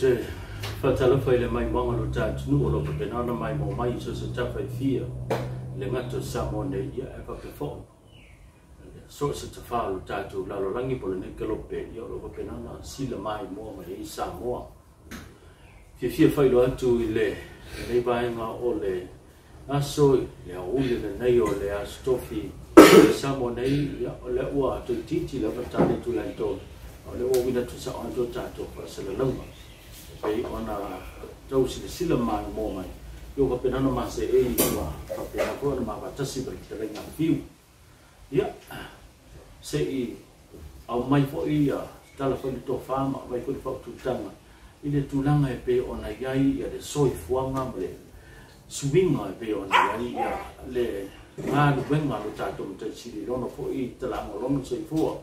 te faatalofa i le maimoaga o lo ta atunuu o lo o faapena ona maimoa mai i so o se tafa e fia i le gata o Samoa nei, ia ae faapea foi so o se tafā o lo tatou lalolagi po o lenei kelope, ia o lo o faapena ona sila maimoa mai ai Samoa. Fiafia faailoa atu i lenei vaega o le aso i le aoauli lenei o le Aso Tofi i Samoa nei, ia o lea ua toeitiiti lava ta le itula e 3, a o lea ua uiina atu sao atu tatou faasalalauga e pei ona tau silasila maimoa mai, ia ua faapena ona maseei, ua faapena foi ona mafaatasi ma le fetalaiga a Fiu. Ia, se i aumai foi ia tala foi le tofa ma aumai foi le faaututaga i le tulaga e pei ona i ai ia le soifuaga ma le suiga e pei ona i ai ia le galuega a lo tatou Matai Sili i lona foi talaga o lona soifua.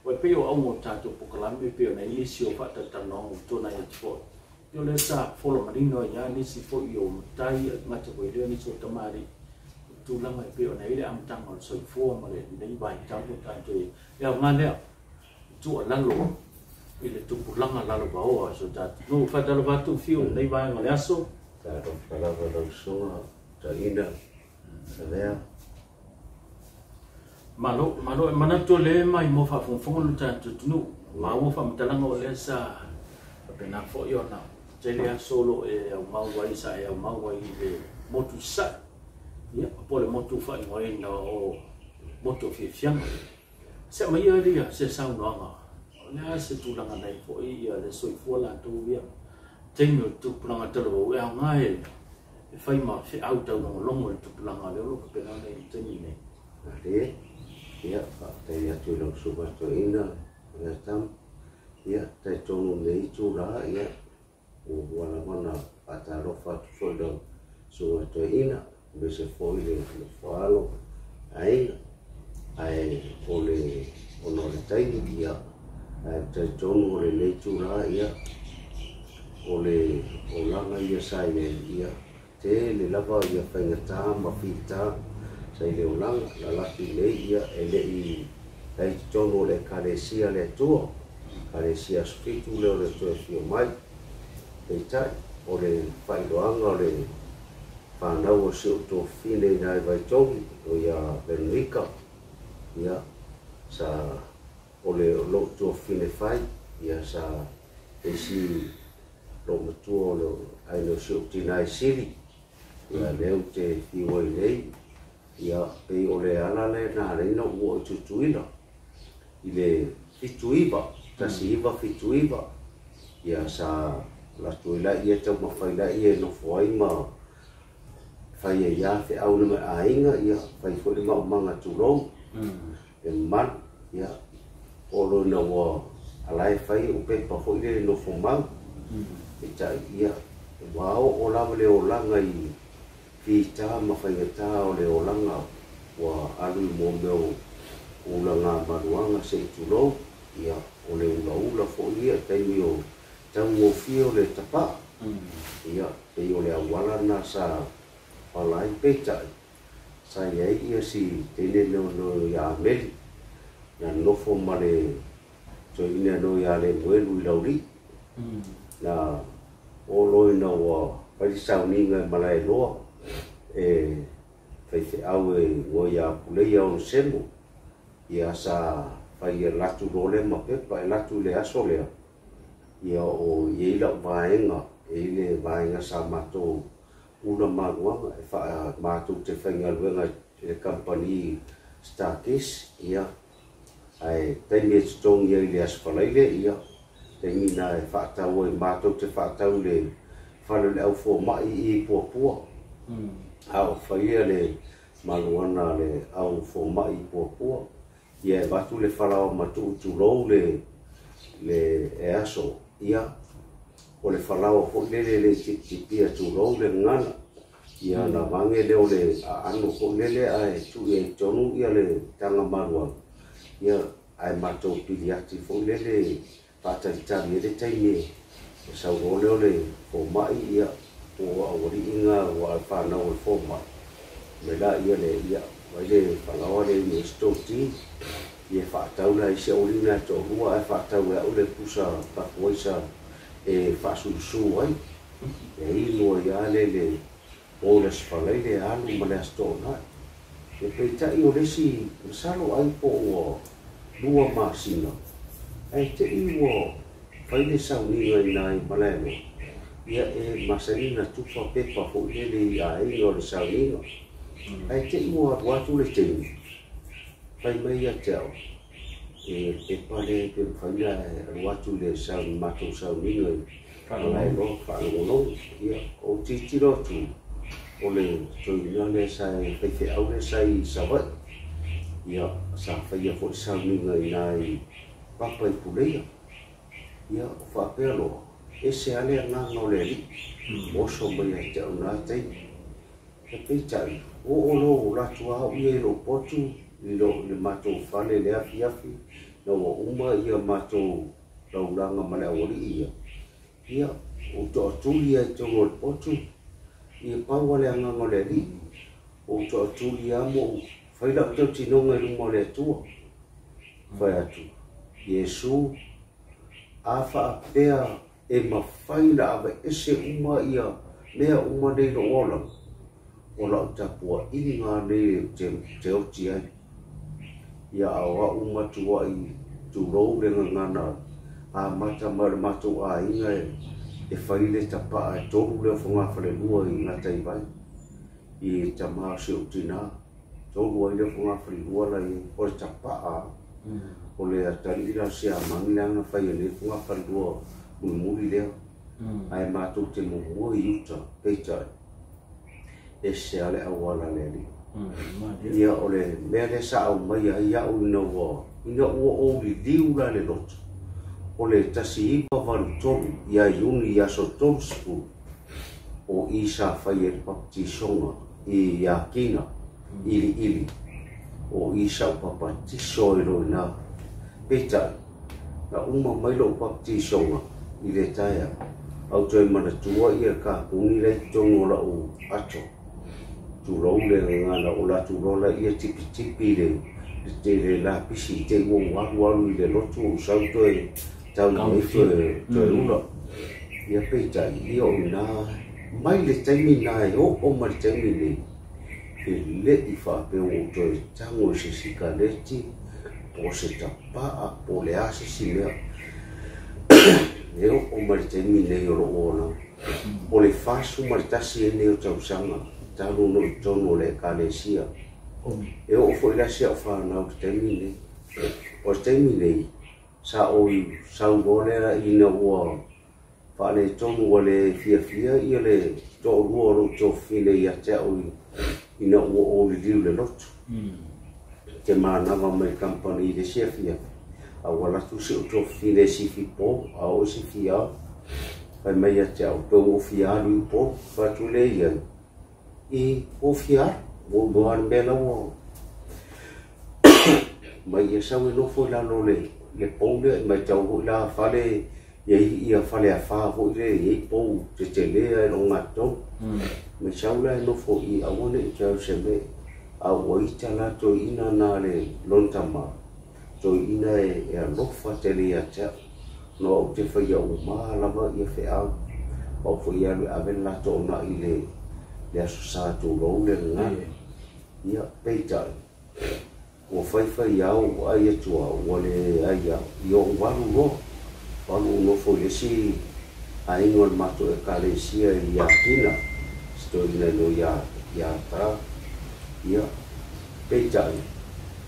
Ua e pei o auga o tatou polokalame e pei ona i ai nisi o faatalatalanoaga ua tuanai atu foi. Ia o lea sa fola manino ai lava nisi foi o matai, e gata foi i lea nisi o tamalii, i le tulaga e pei ona i ai le amataga o le soifua ma lenei vaitau ua tatou i ai. E aoga lea i tuualalo i le tupulaga lalovaoa o si o tatou atunuu. Faatalofa atu Fiu i lenei vaega o le aso. Talofa lava lau usoga Taina Savea. Malo, malo. E manatu o lea e maimoa faafogafoga lo tatou atunuu. Maua faamatalaga o lea sa faapena foi ona tele aso o lo o e aumau ai, sa e aumau ai i le motu i Sasae, ia, po o le motu faaigoaina o Motu o Fiafiaga. Se aumaia lia se saunoaga, o le a se tulaga na i ai foi ia le soifua latou ia taimi o le tupulaga talavou e aoga e fai ma feau taulogologo i le tupulaga lea o lo o faapena ona i ai i le taimi lenei. Malie, ia, faafetai atu i lau Susuga Toeaina Leatam. Ia, talitonu i lenei itula, ia, ua ua lava ona faatalofa atu foi i lau Susuga Toeaina, aemaise foi le nofo-alo aiga. Ae o le, ona o le taimi, ia, ae talitonu o lenei itula, ia, o le olaga ia sa i ai, ia, tele lava ia faigata ma fita sa i le olaga lalaki nei, ia, e le i ai i totonu o le Ekalesia a le Atua, Ekalesia Aso Fitu lea o le toe afio mai. Peitai, o le faailoaga o le fanau o si ou tuafafine i ina i Vaitogi, o ia Veronica, ia, sa, o le lou tuafafine fai, ia, sa isi lou matua o le aiga o si ou tina i Sili, ia, lea ou te fiu ai nei, ia, pei o le ala lea na ala ai ona ou oo i Tutuila, i le 79, 1979, ia, sa alu atu ai laia taumafai laia e nofo ai ma fai ai lava feau i le aiga, ia, fai foi le maumaga tulou, le mamalu, ia, oo loa ina ua ala e fai o pepa foi lele nofo mau, peitai, ia, ua oo lava le olaga i fita ma faigata o le olaga ua alu i mea o ulaga maluaga se i tulou, ia, o le ulaula foi ia i taimi o taugofie o le tapaa, ia, pei o le auala lena sa pala ai, peitai, sa i ai ia si teine no ia Ameli, na nofo ma le toeaina no ia Lemuelu i Laulii, na oo loa ina ua fai le sauniga i Malaeloa, e faifeau e igoa ia Puleia Onesemo, ia sa fai e latu loa lea ma pepa, e latu i le aso lea, ia o i ai lau vaega, e i ai le vaega sa matou ula maluaga e faa matou te faigaluega i le kamupani Starcase, ia, ae taimi e totogi ai i le Aso Faraile, ia, taimi na e faatau ai, matou te faatau i le fale o le au fomai i i Puapua, a o faia le maluana a le au fomai i Puapua, ia e avatu le falaoa matuu tulou le le e aso, ia, o le falaoa foi lele e le i tipitipia tulou le gagana, ia ona vage lea o le aano foi lele ae tuu i ai i totonu ia le taga maluaga, ia, ae matou piliati foi lele faatalitali ai le taimi e sau loa lea o le fomai, ia, po o aualii na ua fanau o le fomai, mai laia le, ia, vai le falaoa lea i SOT, ia faatau la i si aualii na e toalua, ae faatau e au le pusa Budweiser e faasulusulu ai e inu ai lava le po i le Aso Faraile alu ma le Aso Toonai. E peitai o le isi masalo ai po ua 2 masina ae te'i ua fai le sauniga i ina i Malaeloa, ia e masani ona tufa pepa foi lele i aiga o le sauniga. Ae te'i ua alu atu le taimi, fai mai ia te au, e le pepa lea pe mafai ona alu atu i le matou sauniga i Malaeloa faalogologo. Ia, ou tilotilo atu, o le toeaina lea sa faifeau lea sa i Savaii. Ia, sa faia foi le sauniga i ina i Papa i Puleia. Ia, o faapea loa, ese lava le agaga o le alii, oso mai ia te au na taimi. E peitai, ua oo loa ua alu atu lava au ia i lou potu, i le matou fale i le afiafi, na ua uma ia matou laulaga ma le aualii ia, ia, ou toatuli ai i totonu o le potu, ia pau lava le agaga o le alii, ou toatuli lava ma ou fai lau tautinoga i luma o le Atua. Fai atu, Iesu, a faapea e mafai ona aveese uma ia mea uma nei i lou olaga, o lau tapuaiga nei ou te oti ai. Ia a o au matuai tulou le gagana amata mai o le matou aiga e fai le tapaa e 3 lea o fogafalelua i Gataivai, i tama o si ou tina, 3 ai lea o fogafalelua la i ai, o le tapaa, o le atalii la o siamani la na fai nei fogafalelua mulimuli lea. Ae matou te muamua i uta, peitai, ese lava le auala le alii. Ia o le mea lea sa aumai ai au ina ua ou liliu la le loto, o le 1983 ia Iuni i aso 30, o i sa fai ai le baptisoga i Akina, Iliili, o i sa ou papatiso ai loa i ina. Peitai, na uma mai lou baptisoga i le taeao, au toe manatua ia le kapuni la i totonu o lau ato. Tulou le gagana o la tulola ia tipitipi le lapisi te ua ou alu alu i le lotu ou sau toe tau mai toe ula. Ia peitai, ia o ina mai le taimi na e oo mai le taimi nei, e le'i faapea ua ou toe tago i se sikaleti, po o se tapaa, po o le a se isi mea. E oo mai le taimi nei o lou olaga. O le 41 nei o tausaga, talu ona i totonu o le ekalesia. E oo foi la si au whanau le taimi nei. O le taimi nei, sa oi sau loa lea ina ua faaletonu ua le fiafia ia le toalua o lou tofine ia te au ina ua ou liliu le lotu. Te manava mai le company i le isi afiafi, a ua alu atu si ou tofine e sifi po, a oo e sifi ao. Fai mai ia te au, pe ua ou fia alu i Upolu, fai atu lea i ai, i ua ou fia alu, ua ou iloa le mea la ua mai ia sau e nofo i lalo o le pou lea, mai tau foi la fale, ia fale afa foi lea, i ai pou tetele ai lo gatolu. Mai sau la e nofo i aua nei toe au se mea, a ua ita la toeaina na le lona tama, toeaina e alofa tele ia te au. No au te whai au mā lava ia wheau, au foi alu e ave le latou ona i le aso sa tūlou le gagana. Ia, peitai, ua whaiwhai au, ua ai atu au, ua le ai au, i ou walu loa, walu o nofo i le isi aiga o le matou ekalesia i Akina, se toeaina no ia tā. Ia, peitai,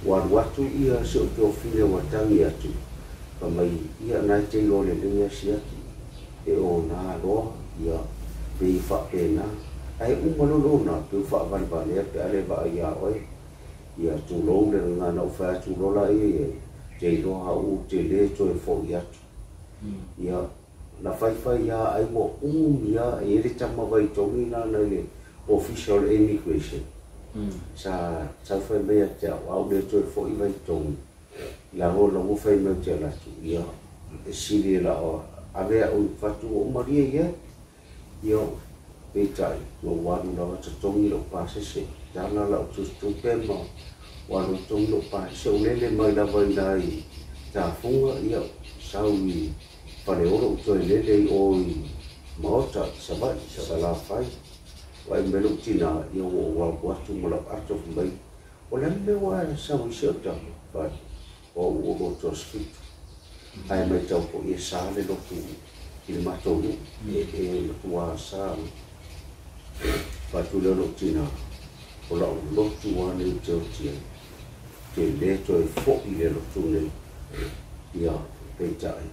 ua alu atu ia si ou tofine ua tangi atu, fa mai ia nai te iloa lelei asiaki, e o nā loa, ia pe i faapena. Ae uma loa lona, pe u faavalevalea pe a le vaai iā oe. Ia tulou le gagana ou fai atu loa laia i ai, te iloa au te le toe fo'i atu. Ia, na faifai lava ai ua umi lava, e i ai le tama vaitogi lana i le ofisa o le immigration. Sa taufai mai ia te au, a ou le toe fo'i vaitogi. La loa la ua fai mai ou te alu atu, ia, e sili e la o ave au i fatu ua ou malie i ai. Ia, peitai, na ou alu lava totogi lou pasese, tala lau tutupe ma ua alu totogi lou pasese, ou lele mai lava i ina i tafuga, ia, sau i Faleolo ou toe lele i o i Maota i Savaii, Salafai. Vaai mai lou tina, ia ua ou alu atu ma lau ato fai mai, o le a le mea ua e sau ai si au tama? Fai atu, o au ua lotu aso 7. Ae matau foi e sa le lotu i le matou nuu, e matua sa. Fai atu lea o lou tina, o lau lotu lava nei ou te oti ai, ou te le toe foi i le lotu nei. Ia, peitai,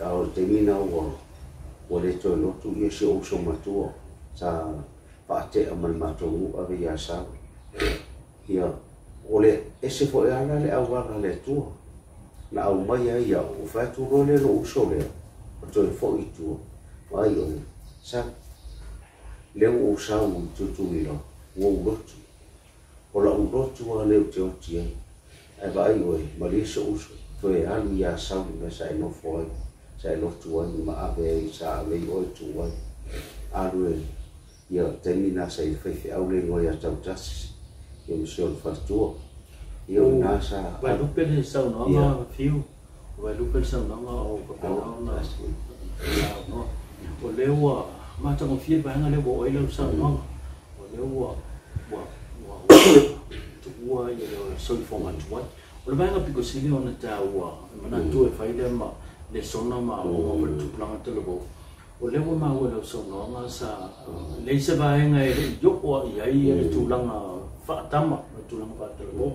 a o le taimi lena ua le toe lotu ia si ou uso matua sa faatea ma le matou nuu ave i Asau. Ia, o le ese foi lava la le auala a le Atua na aumai ai au, ua fai atu loa lea lou uso lea, ua toe foi i tua, vaai oe, sau, lea ua ou sau i Tutuila, ua ou lotu. O lau lotu lava lea ou te oti ai. Ae vaai oe, malie si ou uso, toe alu i Asau i le mea sa e nofo ai, sa e lotu ai ma ave ai, sa ave ai oe tuu ai. Alu e, ia, taimi na sa i le faifeau le igoa ia Tautasi, ia ma si ona faletua. Ia o lena sa... Vaelupe le saunoaga Fiu, Vaelupe le saunoaga o faapena ona saunoa. O lea ua matagofie le vaega lea ua oo ai lau saunoaga. O lea ua ua ua tuua ia le soifuaga tuai. O le vaega pito sili ona taua e manatu e fai lea ma lesona ma aoga o le tupulaga talavou. O lea ua maua i lau saunoaga sa leai se vaega e le i oo i ai le tulaga faatama ma le tulaga faatalavou.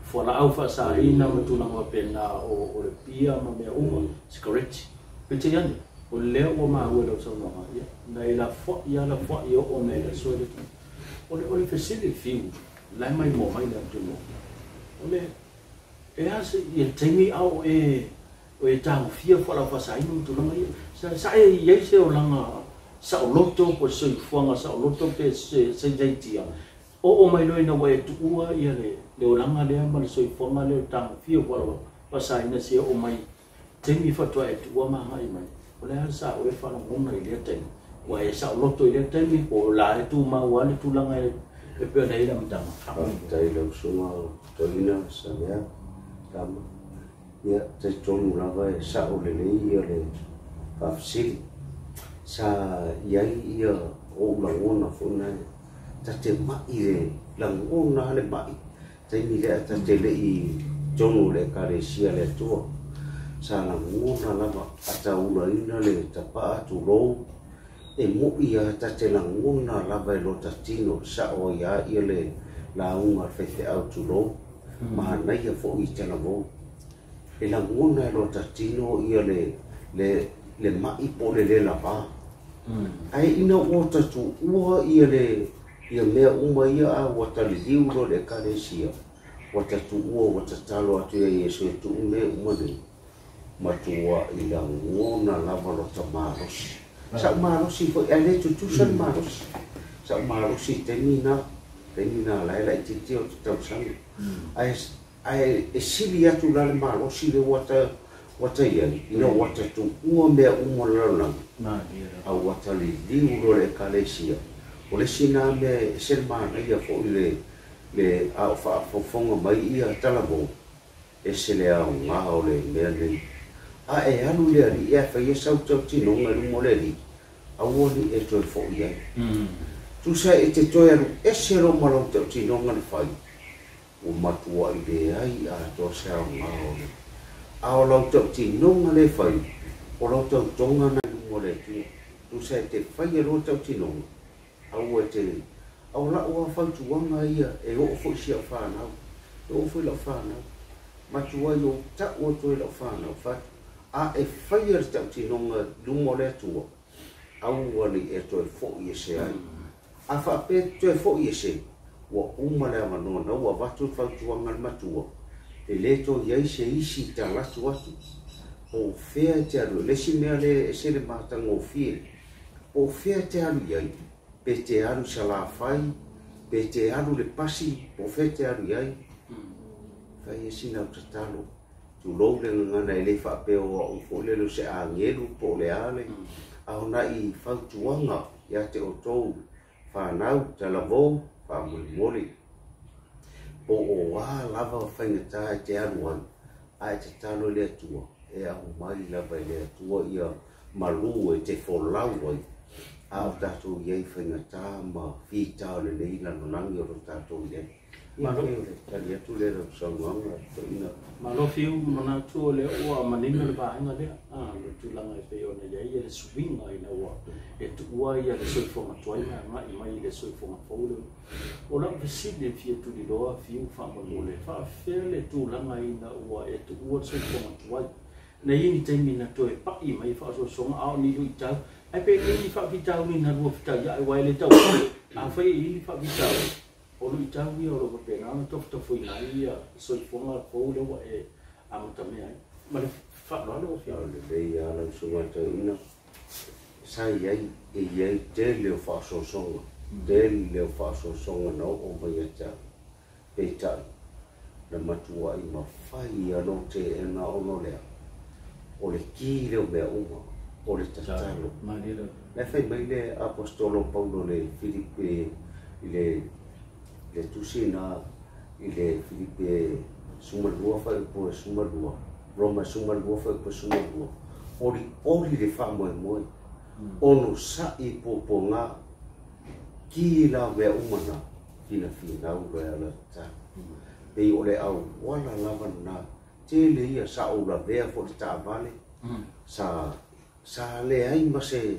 Fualaau faasaina ma tulaga faapena o le pia ma mea uma, sikareti. Peitai ane, o lea ua maua i lau saunoaga, ia, na e lafoai lava lafoai e oo mai le aso le O le fesili fiu, la e maimoa mai le atunuu. O le, e a se, ia le taimi a o e, o e tagofia fualaau faasaina ma tulaga ia. Sa e i ai se olaga saoloto po o se soifuaga saoloto pe se saitia. Oo mai loa ina ua e tuua ia le olaga lea ma le soifuaga lea o le tagofia o fualaau faasaina seia oo mai taimi faatoa e tuua ma agai mai. O le a sa oe faalogona i lea taimi? Ua e saoloto i lea taimi po o la e tumau lava le tulaga e pei ona i ai le amataga? Faafetai i lau susuga Toeaina Samea Tama. Ia, talitonu lava e sao lelei ia le faafesili. Sa i ai ia ou lagona foi na ta te ma'i le lagona lava le ma'i taimi lea ta te le i totonu o le Ekalesia a le Atua. Sa lagona lava a taulaina le tapaa tulou, e mo'i lava ta te lagona lava e lota tino sao ai lava ia le lauga a le faifeau tulou, manaia foi i talavou. E lagona e lota tino ia le ma'i po o le le lava. Ae ina ua ta tuua ia le ia mea uma ia a ua taliliu loa le Ekalesia, ua ta tuua ua tatalo atu ia Iesu e tuu mea uma nei, matua'i lagona lava lota malosi. Sa'u malosi foi, ae le tutusa le malosi. Sa'u malosi i taimi na, taimi na la e laitiiti o te tausaga. Ae Ae e sili atu la le malosi lea ua ta ua ta i ai, ina ua ta tuua mea uma o le lalolagi, a ua ta liliu loa le Ekalesia. O le isi na mea e ese le manaia foi le le a o faafofoga mai ia talavou, ese le aoga o le mea nei. A e alu i le Alii ae faia sau tautinoga i luma o le Alii, aua ne i e toe foi ai. Tusa e te toe alu ese loa ma lau tautinoga na fai, Ua matuai leai atoa se aoga o le. A o lau tautinoga lea e fai, o lau tautoga na i luma o le Atua. Tusa e te faia loa tautinoga, aua e te. A o la'u lava fautuaga ia e oo foi i si au fanau, e oo foi i lau fanau, matuai ou ta'u atu ai i lau fanau, fai atu, A e faia le tautinoga i luma o le Atua, aua ne i e toe fo'i ese ai. A faapea e te toe fo'i ese, ua uma le avanoa na ua avatu le fautuaga a le matua, e le toe i ai se isi talatu atu. Po o fea e te alu ai. O le isi mea lea e ese le matagofie, po o fea e te alu i ai, pe te alu i Salafai, pe te alu i le pasi, po o fea e te alu i ai, fai e sina au tatalo. Tulou le gagana e le faapea o au foi lele o se agelu po o le a le, a o nai fautuaga ia te outou fanau, talavou, faamolemole, po o a lava faigata e te alu ai, a e tatalo i le Atua, e aumai lava e le Atua ia malu e te folau ai, a o tatou i ai i faigata ma fita o lenei lalolagi o lo o tatou i ai. Ia pei o le tali atu lea i lau saunoaga toeaina. Malo fiu manatu o lea ua manino le vaega lea, le tulaga e pei ona i ai le suiga ina ua e tuua ia le soifuaga tuai ma agai mai i le soifuaga fou lea. O lau fesili e fia tuliloa fiu faamolemole, faafefea le tulaga ina ua e tuua le soifuaga tuai? Na i ai ni taimi na toe pai mai faasoasoaga a o ni luitau, ae pe i ai ni faafitauli na lua fetaiai aua e le taumate. Afai e i ai ni faafitauli, o luitau ia o lo o faapena ona tofotofoina ai ia soifuaga fou lea ua e amatamea ai. Ma le faaaloalo lau Afioga. Ao lelei lava lau susuga toeaina, sa i ai, e i ai tele o faasoasoga, tele o faasoasoga na oo mai ia te au. Peitai, na matuai mafai lava lou teena ona o le a? O le ki lea o mea uma, o le tatalo. La e fai mai le Aposetolo o Paulo i le Filipe, i le, le tusi na i le Filipe 12 fuaiupu e 12, Roma 12 fuaiupu e 12, olioli le faamoemoe, onosai puapuaga, ki la mea uma na, finafinau loa e ala tatalo. Pei o le auala lava lena, tele ia, sa ou lavea foi i le taavale, sa, sa leai ma se,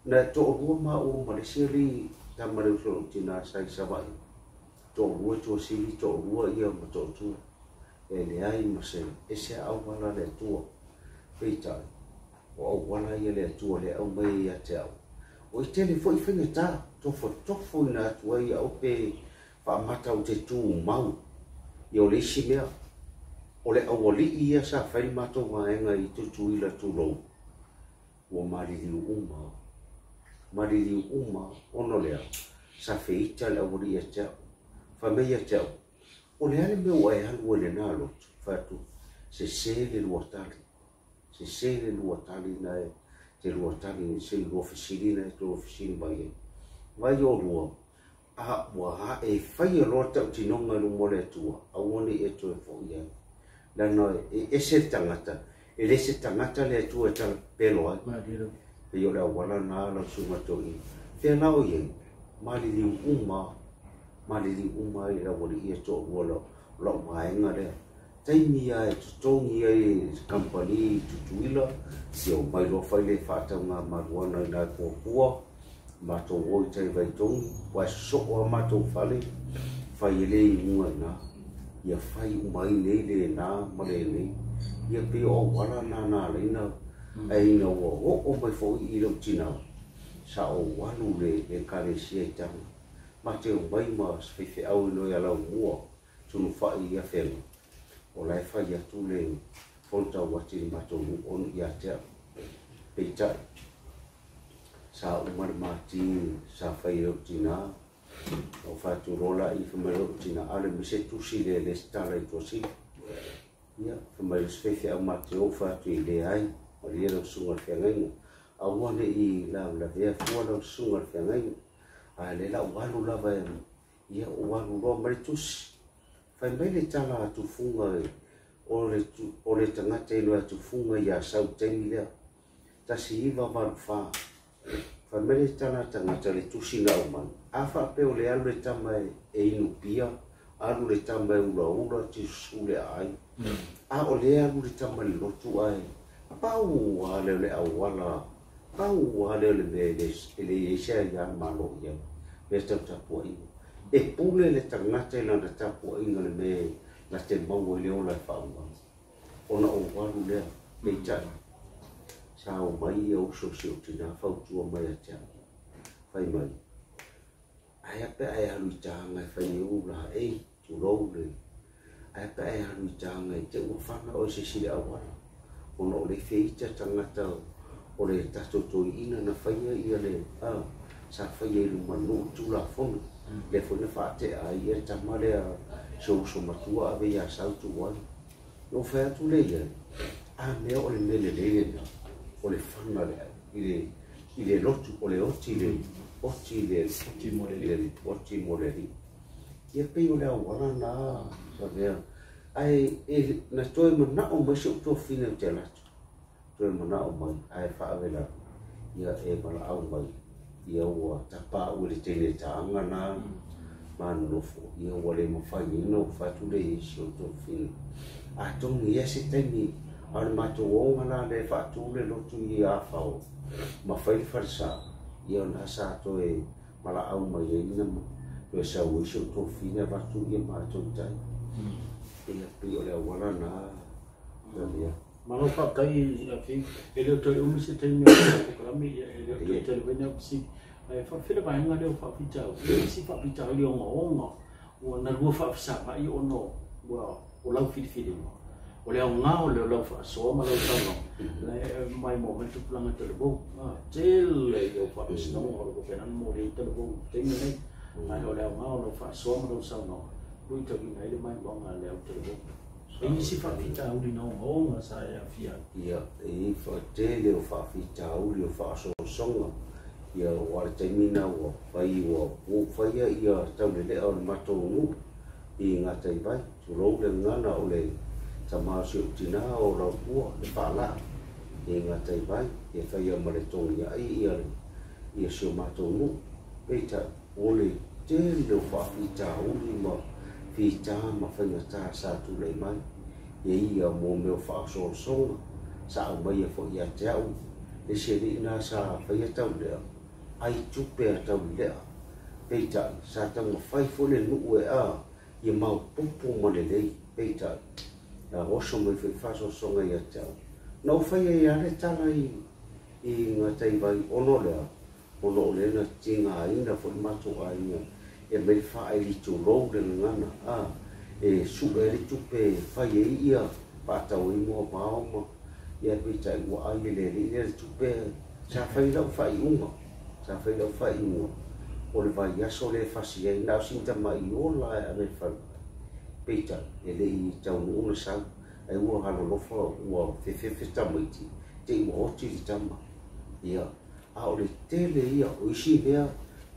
na toalua maua ma le isi alii tama le uso o lou tina sa i Savaii, toalua Tuasivi, toalua ia Motootua, e leai ma se, ese lava auala a le Atua. Peitai, o auala ia le Atua lea e aumai ai ia te au. O i tele foi faigata, tofotofoina atu ai au pe faamata ou te tumau. Ia o le isi mea, o le aualii ia sa fai le matou vaega i Tutuila tulou, ua maliliu uma, maliliu uma ona o le a? Sa feita le aualii ia te au. Fai mai ia te au, o le a le mea ua e alu ai i lena lotu? Fai atu, sese le lua tali. Sese le lua tali na e te lua tali, se lua fesili na e te lua fesili mai ai. Vai oulua, a ua e faia loa le tautinoga i luma o le Atua, aua ne i e toe foi ai. Leaga e ese le tagata, e le se tagata le Atua e talapelo ai. Pei o le auala lena lau susuga toeaina. Fea la o i ai? Maliliu uma, maliliu uma ai le aualii e toalua o lau vaega lea. Taimi lava e totogi ai e le kamupani i Tutuila, ia omai loa fai le faatauga maluana i ina i Puapua, matou o i tai Vaitogi, aua e sosoo lava matou fale, fai ai le iuga i ina, ia fai uma ai nei lena ma lenei. Ia pei o auala na na ala ai na, ae ina ua oo mai foi i lou tina, sa ou alu i le Ekalesia i Taga, ma te omai ma se faifeau i noi Alaumua, Tunufai i Afega, o la e fai atu le Fono-tauati i le matou nuu ona ia te au. Peitai, sa uma le mati sa fai e lou tina, na ou fai atu loa la i fai mai lou tina, ale mai se tusi lea e lesitala i Tuasivi. Ia, fai mai o se faifeau ma te ou fai atu i leai, malie lau susuga i le feagaiga. Aua ne i lavelavea fua lau susuga i le feagaiga. A lea la ua alu lava e Ia ua alu loa ma le tusi. Fai mai le tala a Tufuga o le, o le tagata i loa Tufuga ia Sau taimi lea. 1984. Fai mai le tala a tagata le tusi na aumai. A faapea o le alu le tama e, e inu pia, alu le tama e ulaula, tiususu le aai. A o le alu le tama i le lotu ae pau lava lea o le auala, pau lava lea o le mea e le, e le i ai se aia malo i ai. Mea tau tapuaiga. E pule le tagata i lana tapuaiga le mea na te maua i le ola e faaauau. Ona ou alu lea, peitai, sa omai ia uso si ou tina fautua mai ia te au. Fai mai, ae a pe a e alu i taga e fai ai ou laei, tulou le, ae a pe a e alu i taga i te ua fana oe se isi i le auala, ona o le feita tagata o le tatou toeaina na faia ia le, a, sa faia i luma nuu Tulafono, lea foi na faatea ai ia le tama lea si ou uso matua ave ia Asau tuu ai. Na ou fai atu lea i ai, a mea o le mea lelei lena, o le fana le, i le, i le lotu, o le oti le, oti le, oti mo le oti mo le alii. Ia pei o le auala na, Savea. Ae e na toe manao mai si ou tuafafine ou te alu atu, toe manao mai ae faavela ia e valaau mai ia ua tapa au e le teine taaga na ma nonofo ia ua le mafai ai ona ou fai atu lea i ai si ou tuafafine. Atonu e i ai se taimi a o le matou oga la lea e faatu le lotu i Afao ma fai le falesa ia ona sa toe valaau mai ai na toe sau ai si ou tuafafine avatu ia matou tai. Ia pei o le auala na talia. Malo faafetai Afi, e le o toe umi se taimi o le polokalame, ia e le o toe tele foi ni au fesili. Ae faafefea le vaega lea o faafitauli, e i ai isi faafitauli ogaoga ua na lua faafesaga'i ona ua o lau filifiliga. O le aoga o lau faasoa ma lau saunoaga, la e maimoa mai le tupulaga talavou. Tele ia o faamasinoga o lo o faapena ona molia ai talavou i le taimi lenei. Ae o le aoga o lau faasoa ma lau saunoaga, luitauina ai le maimoaga a le au talavou. E i ai isi faafitauli na ogaoga sa e aafia ai? Ia, e i ai tele o faafitauli o faasoasoga. Ia, aua o le taimi lena ua fai ua ou faia ia taulelea o le matou nuu i Gataivai, tulou le gagana o le tama o si ou tina o Laupua, le faalaa i Gataivai, e faia ma le togiai ia ia si o matou nuu. Peitai, o le tele o faafitauli ma fita ma faigata sa tulai mai, e ia mo mea o faasoasoga sa aumaia foi ia te au, le isi alii na sa faia taulelea, ai tupe a taulelea. Peitai, sa taumafai foi le nuu e a ia maopoopo ma lelei, peitai, na oso mai foi faasoasoga ia te au. Na ou faia ai lava le tala i i Gataivai ona o le a? Ona o lea na tigaina foi le matou aiga e aumai le faaili tulou le gagana a e sue ai le tupe e fai ai ia faatau ai moavao ma ia peitai ua ai e le alii lea le tupe sa fai lau faaiuga sa fai lau faaiuga o le vaiaso lea e fasi ai na o sina tamai ola e ave i le falemai peitai e le i taunuu na sau ai ua alolofa ua fefefe tamaiti te i ua oti le tama ia a o le tele ia o isi mea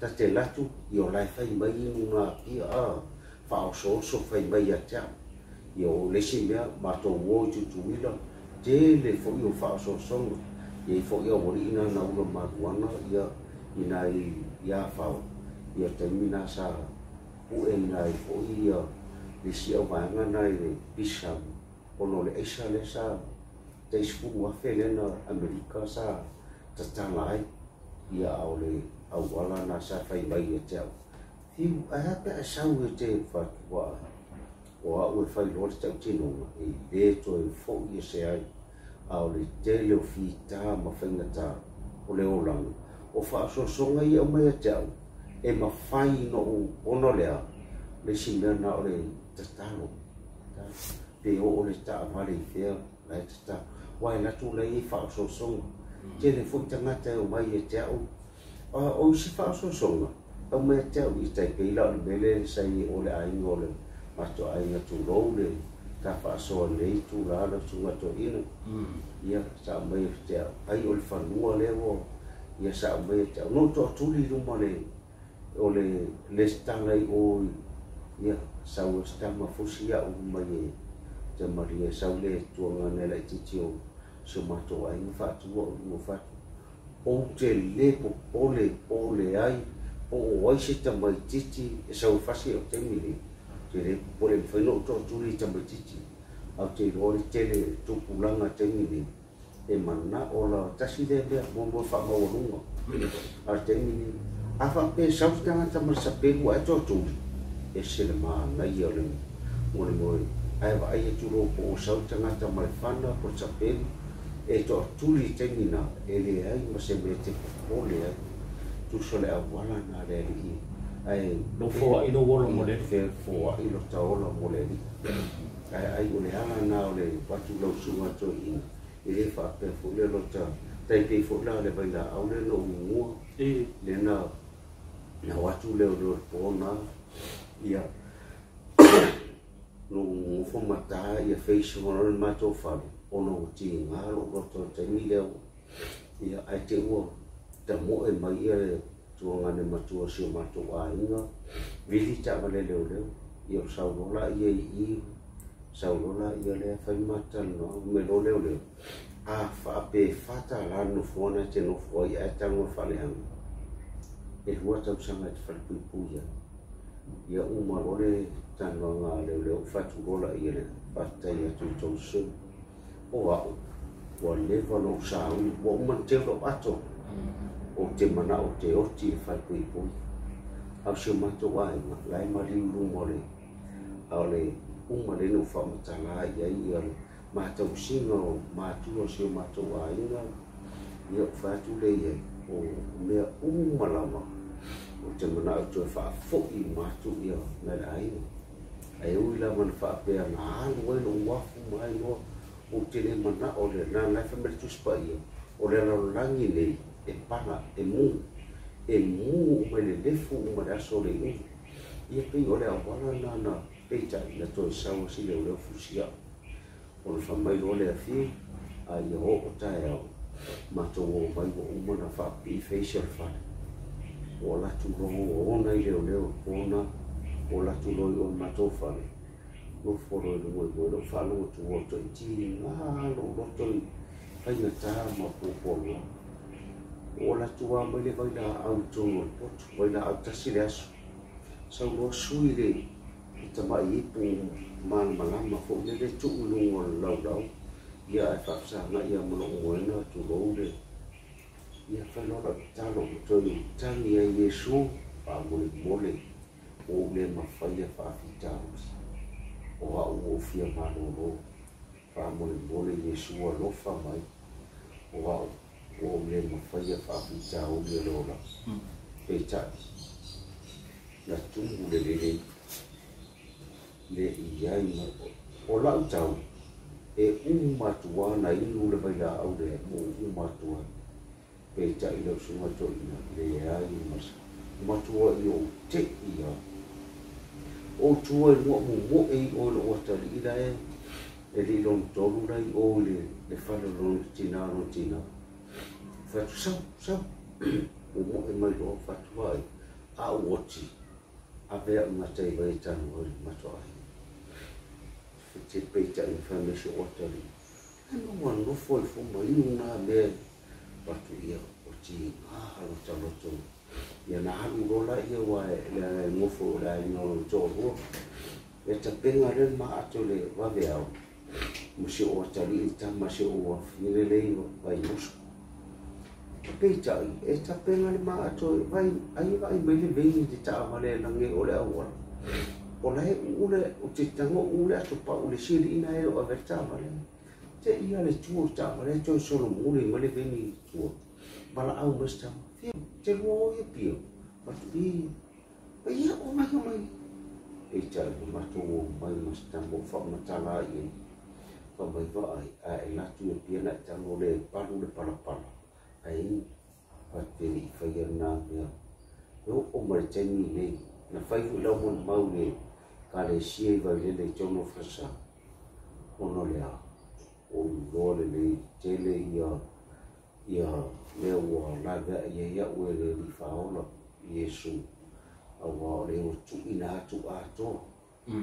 ta te alu atu ia o la e fai mai inu na Apia a faaosooso fai mai ia te au ia o le isi mea matou o i Tutuila tele foi o faaosoosoga e i ai foi aualii na na ula maluana ia i nai Afao ia taimi na sa pue ina ai foi ia le isi auvaega na i le pisa ona o le aisa lea sa tai 10,000 lea na Amerika sa tatala ai ia a o le auala na sa fai mai ia te au fiu ae a pe a sau e te fatua o au e fai loa le tautinoga e le toe foi ese ai a o le tele o fita ma faigata o le olaga o faasoasoga ia aumai ia te au e mafai ona ou ona o le a le isi mea na o le tatalo pe oo le taavale i fea la e tatalo aua e alu atu la e i ai faaosoosoga tele foi tagata e omai ia te au o isi faaosoosoga aumai ia te au i tai pei la o le mea lea sa i o le aiga o le matou aiga tulou le ta faasoa nei itula lau susuga toeaina ia sa aumai ia te au ai o le fanua lea ua ia sa aumai ia te au na ou toatuli i luma le o le lesitala i o ia sau e se tama fusi au mai e te malie sau le tuagana e laitiiti o si o matou aiga faatu au i luma fatu ou te le popole po o leai po o ai se tamaitiiti e sau e fasi au taimi nei te le popole e mafai ona ou toatuli i tamaitiiti ae ou te iloa le tele tupulaga taimi nei e manao la tasi lea mea mo faamaualuga a le taimi nei a faapea e sau se tagata ma le sapelu ae toatuli ese le manaia o le mo le moe ae vaai atu loa po o sau le tagata ma le fana po o le sapelu e toatuli i taimi na e leai ma se mea e te popole ai tusa le auala na le alii ae Lou foai lou ola mo le alii. Fe foai lo ta ola mo le alii ae ai o le ala na o le avatu lau susuga toeaina e le faapea foi le lota tai pei foi la le vailaau lea na ou ugua lea na na o atu lea o le po na ia na ou nofo ma ta ia face ona o le matou fale ona ua tiga lou loto i le taimi lea ia ae te ua tamoe mai ia le tuagane matua o si o matou aiga vili taavale leoleo ia ou sau loa laia i i. Sau loa laia lea fai ma talanoaga fai mai loa leoleo, a pe $4 le nofoa lena e te nofo ai ae tago i le faaleaga, e 2 tausaga e te falepuipui ai. Ia uma loa le talanoaga a leoleo ou fai atu loa laia lea, faafetai atu i tou susuga, o au, ua leva ona ou sauni, ua uma ona teu lau ato, ou te manao ou te oti i le falepuipui. A o si o matou aiga, la e maliu i luma o le, a o le uma lea na ou faamatala i ai ia le matausiga o matua o si o matou aiga, ia ou fai atu lea i ai, o mea uma lava, ou te manao e toe faafoi uma atu ia nai le aiga. Ae ui lava na faapea na alu ai lou afu ma ai loa, ou te le manao le na la e fai mai le Tusi Paia, o le lalolagi nei e pala, e mu uma i le lefu uma i le aso o le iuga. Ia pei o le auala na na peitai na toe sau ai si leoleo fusiao. Ona fai mai loa le afio, a ia oo taeao, matou o mai ua uma na faapipii feisi o le fale. Ua alu atu loa ua ona i leoleo pona, ua alu atu loa i o matou fale. Nofo loa i luga i moe, lou faalogo atu ua toitiga lou loto i faigata ma puapuaga. Ua alu atu lava mai le vailaau i totonu o le potu, vailaau tasi le aso. Sau loa sui le tamai ipu malamalama foi lele tuu i luga o le laulau. Ia ae faafesagai lava ma lou moena tulou le. Ia fai loa lau tatalo, ua toe tagi ai Iesu, faamolemole, ua ou le mafaia faafitauli. O au ua ou fia malolo, faamolemole Iesu alofa mai. O au ua ou le mafaia faafitauli o le ola. Peitai, na tumu le lelei, le i ai ma o lau tau, e uma atu lava na inu le vailaau lea, ua uma atu ai. Peitai lau susuga toeaina, leai ma matua i ou tei ia. O tua i lua momoe i o lou atalii la e li lona tolu la i o i le fale o lona tina lona tina. Fai atu sau, sau, momoe mai loa, fai atu ai, a ou oti, ave au gata i vai e tanu ai le matou aiga. Te peitai na fai mai si ou atalii, ai ma ua nofo ai fua ma inu nā mea, fai atu ia, o tiga lota loto. Ia na alu loa la ia ua e le ai nofo o le aiga o lona toalua. E tapena lea le maato le vaveao, ma si ou atalii le tama si ou afine lea i Vaiuso. Peitai, e tapena le maato e vai, ai e vaai mai le veini te taavale e lage o le auala. O la e uu le, o te tago uu le ato pau le siliina e o ave le taavale. Te ia le tua o le taavale e toe solomuli mai le veini i tua. Valaau mai se tama, fia, te lua o ia pia. Fatu i, ia, o mai, o mai. Peitai, na matou o mai ma se tama o faamatala i ai. Fa mai vaai, a e latu e pia na e tago le palu le palapala. Ai, fatupeli i faia nā mea. E oo mai le taimi nei, na fai foi lau molimau i le kalesia i Vailele i totonu o Fasa. Ona o le a, o iloa lelei tele ia ia mea ua laveai ai au e le Alii Faaola, Iesu, auā o lea ua tuuina atu atoa.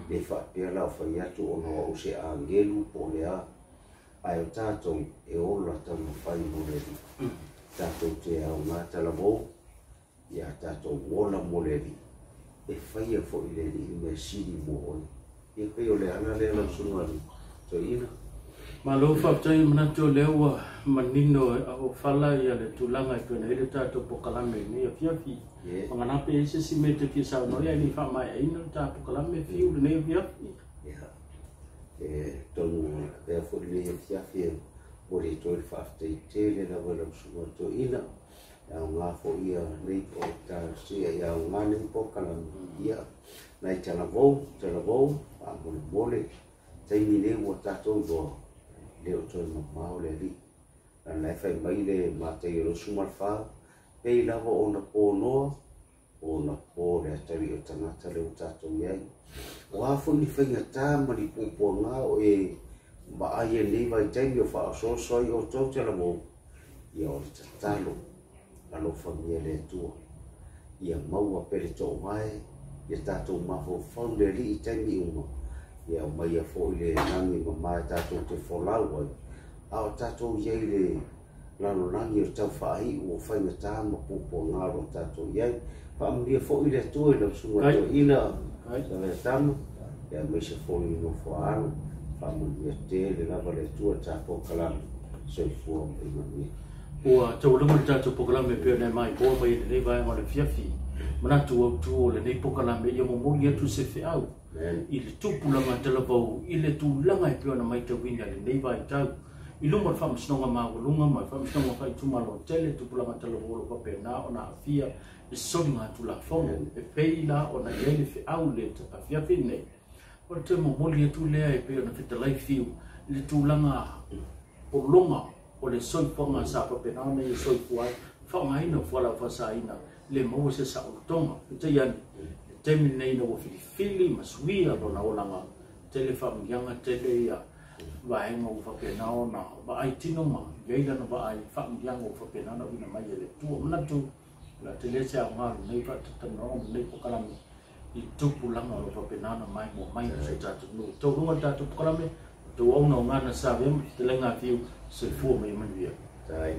Le faapea la o fai atu ona o au se agelu po o le a, ae o tatou e ola taumafai mo le Alii. Tatou te aoga talavou, ia tatou ola mo le Alii, e faia foi le Alii le mea sili mo oe. Ia pei o le ala lea lau susuga i le toeaina. Malo faafetai, manatu o lea ua manino a o fala ia le tulaga e pei ona i ai le tatou polokalame i lenei afiafi. Vagana pe i ai se isi mea e te fia saunoa ai ae le i faamaeaina le ta polokalame fiu i lenei afiafi. Ia, e tonu avea foi lenei afiafi e momoli atu ai le faafetai tele lava i lau susuga i le toeaina. E aoga foi ia nei talosia, e aoga nei polokalame. Ia, nai talavou, talavou, faamolemole, taimi nei ua tatou iloa, le o toe mamao le Alii. Lana e fai mai le Mataio 24, pei lava ona ponoa, ona po le atalii o tagata lea ua tatou i ai. O a foi ni faigata ma ni puapuaga o e vaai ai nei vaitaimi o faaosooso ai outou talavou, ia o le tatalo, alofagia le Atua. Ia maua pea le toovae, ia tatou mafaufau i le Alii i taimi uma, Ia aumaia foi le lagi mama e tatou te folau ai, a o tatou i ai i le lalolagi o le tau faaiu o faigata ma puapuaga o lo o tatou i ai. Faamanuia foi le Atua i lau susuga toeaina Saleatama, ia aemaise foi le nofo a alo. Faamanuia tele lava le Atua i le tatou polokalame. Soifua ma ia manuia. Ua taualuga le tatou polokalame e pei ona e maimoa mai ai i lenei vaega o le afiafi. Manatu autu o lenei polokalame ia momoli atu se feau i le tupulaga talavou i le tulaga e pei ona matauina i lenei vaitau i luma o le Faamasinoga Maualuga ma le Faamasinoga Faaitumalo tele tupulaga talavou o lo o faapena ona aafia i soligatulafono. E pei la ona i ai le feau i le afiafi lenei, o le toe momoli atu lea e pei ona fetalai Fiu i le tulaga pologa o le soifuaga sa faapena ona ia soifua ai, faaaogaina o fualaau faasaina, le maua se saolotoga. Peitai ane, le taimi lenei ina ua filifili ma suia lona olaga, tele faamanuiaga, tele ia vaega ua faapena ona vaai tino ma i ai lana vaai i faamanuiaga ua faapena ona auina mai e le Atua. Manatu, o le a tele se aoga o lenei faatatalanoaga ma lenei polokalame i tupulaga o lo o faapena ona maimoa mai i si o tatou nuu. Taualuga le tatou polokalame, outou auaunaga na sa avea ma fetalaiga a Fiu, soifua ma ia manuia. Tai.